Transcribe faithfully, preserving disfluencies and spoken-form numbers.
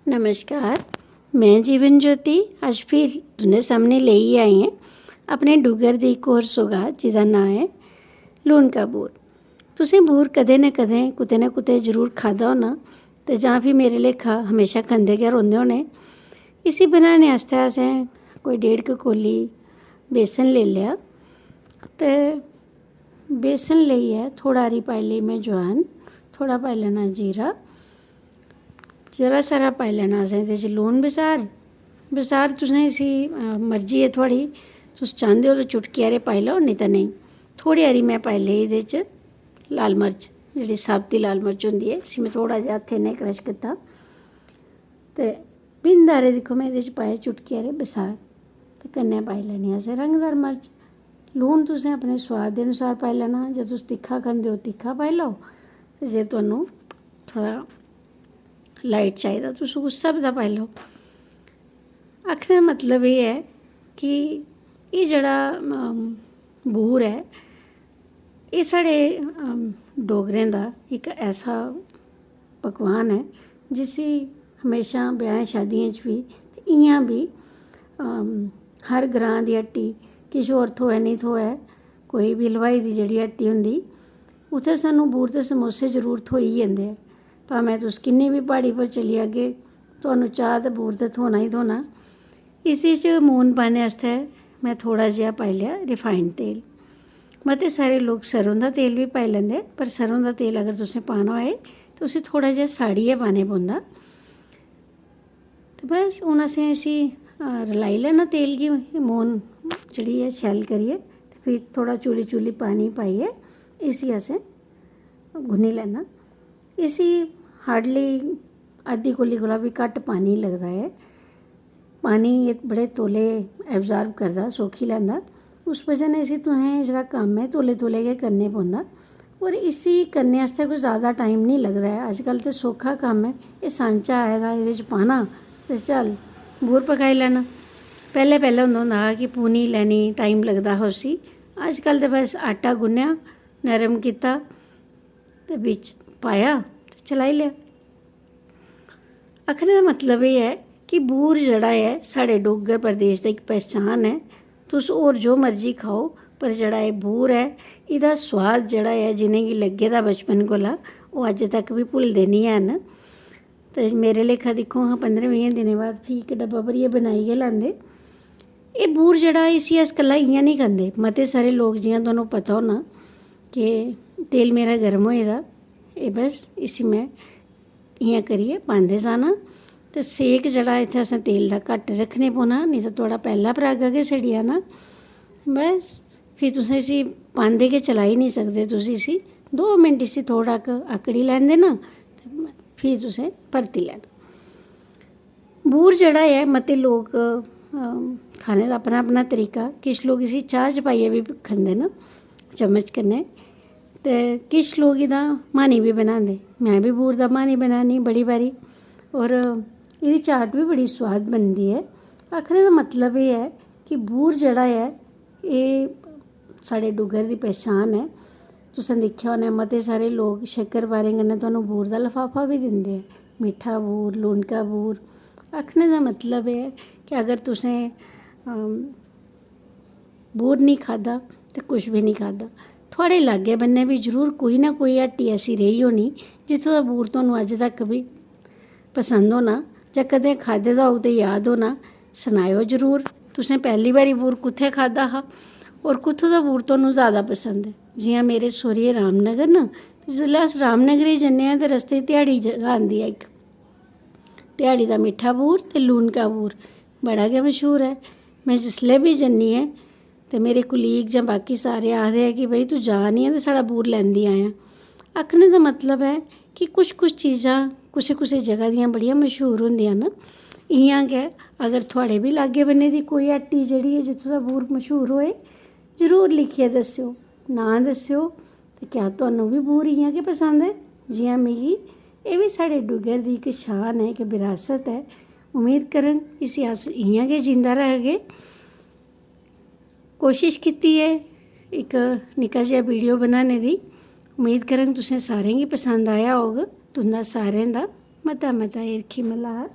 नमस्कार, में जीवन ज्योति अज्ज फ्ही तुं'दे सामनै लेइयै आई आं अपने डुग्गर दी इक होर सौगात, जेह्दा नांऽ ऐ लूनका बूर। तुसें बूर कदें ना कदें, कुतै ना कुतै जरूर खाद्धा होना, ते जां फ्ही मेरे लेखा म्हेशां खंदे गै रौंह्दे होने। इसी बनाने आस्तै असें कोई डेढ़ क कौली बेसन लेई लेआ ते बेसन लेइयै थोह्ड़ा हारी पाई लेई में जवैन, थोह्ड़ा पाई लैना जीरा, जरा सारा पाई लैना असें एह्दे च लून बसार। बसार तुसें इसी, अ, मर्जी ऐ थुआढ़ी, तुस चांह्दे ओ ते चुटकी हारे पाई लैओ, नेईं तां नेईं। थोह्ड़ी हारी में पाई लेई एह्दे च लाल मर्च, जेह्ड़ी साबती लाल मर्च होंदी ऐ, इसी में थोह्ड़ा जेहा हत्थै नै क्रश कीता। ते बिंद हारे दिक्खो, में एह्दे च पाए चुटकी हारे बसार। ते कन्नै पाई लैनी असें रंगदार मर्च। लून तुसें अपने सोआद दे अनुसार पाई लैना। जे तुस तिक्खा खंदे ओ, तिक्खा पाई लैओ, ते जे तुहानू थोह्ड़ा लाइट चाहिदा, तुस उस स्हाब दा पाई लैओ। आखने दा मतलब एह् ऐ कि एह् जेह्ड़ा, अम, बूर ऐ, एह् साढ़े, अम, डोगरें दा इक ऐसा पकवान ऐ, जिसी म्हेशां ब्याहें शादियें च बी ते इ'यां बी, अम, हर ग्रांऽ दी हट्टी, किश होर थ्होऐ नेईं थ्होऐ, कोई बी हलवाई दी जेह्ड़ी हट्टी होंदी, उत्थै सानूं बूर ते समोसे जरूर थ्होई गै जंदे ऐ। भामें तुस किन्नी बी प्हाड़ी पर चली जागे, तुहानू चाह् ते बूर ते थ्होना गै थ्होना। इसी च मून पाने आस्तै में थोह्ड़ा जेहा पाई लेआ refined तेल। मते सारे लोक सरों दा तेल बी पाई लैंदे, पर सरों दा तेल अगर तुसें पाना होऐ ते उसी थोह्ड़ा जेहा साड़ियै पाने पौंदा। ते बस, हून असें इसी, अ, रलाई लैना तेल गी, मून जेह्ड़ी ऐ शैल करियै, ते फ्ही थोह्ड़ा चूली चूली पानी पाइयै इसी असें गुन्नी लैना। इसी hardly अद्धी कौली कोला बी घट्ट पानी लगदा ऐ। पानी एह् बड़े तौले absorb करदा, सोखी लैंदा। उस बजह नै इसी तुसें जेह्ड़ा कम्म ऐ, तौले तौले गै करने पौंदा। होर इसी करने आस्तै कोई जैदा time निं लगदा ऐ। अजकल्ल ते सौखा कम्म ऐ, एह् सांचा आए दा, एह्दे च पाना ते चल, बूर पकाई लैना। पैह्लें पैह्लें होंदा होंदा हा कि पूनी लैनी, time लगदा हा उसी। अजकल्ल ते बस आटा गुन्नेआ, नरम कीता ते बिच्च पाया ते चलाई लेआ। आखने दा मतलब एह् ऐ कि बूर जेह्ड़ा ऐ, साढ़े डुग्गर प्रदेश दा इक पहचान ऐ। तुस होर जो मर्जी खाओ, पर जेह्ड़ा एह् बूर ऐ, एह्दा सोआद जेह्ड़ा ऐ, जि'नेंगी लग्गे दा बचपन कोला, ओह् अज्ज तक बी भुलदे निं हैन। ते मेरे लेखा दिक्खो हां, पंदरें बीहें दिनें बाद फ्ही इक डब्बा भरियै बनाई गै लैंदे। एह् बूर जेह्ड़ा, इसी अस कल्ला इ'यां निं खंदे। मते सारे लोक, जि'यां तुहानू पता होना कि तेल मेरा गर्म होए दा, एह् बस इसी में इ'यां करियै पांदे जाना। ते सेक जेह्ड़ा इत्थै असें तेल दा घट्ट रक्खने पौना, नेईं तां थुआढ़ा पैह्ला परागा गै सड़ी जाना। बस, फ्ही तुसें इसी पांदे गै चलाई निं सकदे, तुस इसी दो मिंट इसी थोह्ड़ा क अकड़ी लैन देना, ते फ्ही तुसें परती लैना। बूर जेह्ड़ा ऐ, मते लोक, अम, खाने दा अपना अपना तरीका, किश लोक इसी चाह् च पाइयै बी खंदे न चम्मच कन्नै, ते किश लोक एह्दा माह्नी बी बनांदे। में बी बूर दा माह्नी बनानी बड़ी बारी, होर एह्दी चाट बी बड़ी सोआद बनदी ऐ। आखने दा मतलब एह् ऐ कि बूर जेह्ड़ा ऐ, एह् साढ़े डुग्गर दी पहचान ऐ। तुसें दिक्खेआ होना, मते सारे लोक शक्करपारें कन्नै तुहानू बूर दा लफाफा बी दिंदे ऐ, मिट्ठा बूर, लूनका बूर। आखने दा मतलब एह् ऐ कि अगर तुसें, अम, बूर निं खाद्धा ते कुछ बी निं खाद्धा। थुआढ़े लाग्गै बन्नै बी जरूर कोई ना कोई हट्टी ऐसी रेही होनी, जित्थूं दा बूर तुहानू अज्ज तक बी पसंद होना, जां कदें खाद्धे दा होग ते याद होना। सनाएओ जरूर, तुसें पैह्ली बारी बूर कुत्थै खाद्धा हा, होर कुत्थूं दा बूर तुहानू जैदा पसंद ऐ? जि'यां मेरे सौह्रिये रामनगर न, ते जिसलै अस रामनगरै जन्ने आं, ते रस्ते च ध्याड़ी जगह आंदी ऐ इक, ध्याड़ी दा मिट्ठा बूर ते लूनका बूर बड़ा गै मश्हूर ऐ। में जिसलै बी जन्नी ऐं, ते मेरे colleague जां बाकी सारे आखदे ऐ कि, "भई, तूं जा नी ऐ ते साढ़ा बूर लैंदी आयां।" आखने दा मतलब ऐ कि कुछ-कुछ चीजां कुसै-कुसै जगह दियां बड़ियां मश्हूर होंदियां न। इ'यां गै अगर थुआढ़े बी लागै बन्ने दी कोई हट्टी जेह्ड़ी ऐ, जित्थूं दा बूर मश्हूर होए, जरूर लिखियै दस्सेओ, नांऽ दस्सेओ। ते क्या तुहानू बी बूर इ'यां गै पसंद ऐ जि'यां मिगी? एह् बी साढ़े डुग्गर दी इक शान ऐ, इक बरासत ऐ। उम्मीद करङ इसी अस इ'यां गै जींदा रखगे। कोशश कीती ऐ इक निक्का जेहा video बनाने दी। उम्मीद करङ तुसें सारें गी पसंद आया होग। तुं'दा सारें दा मता मता हिरखी मल्हार।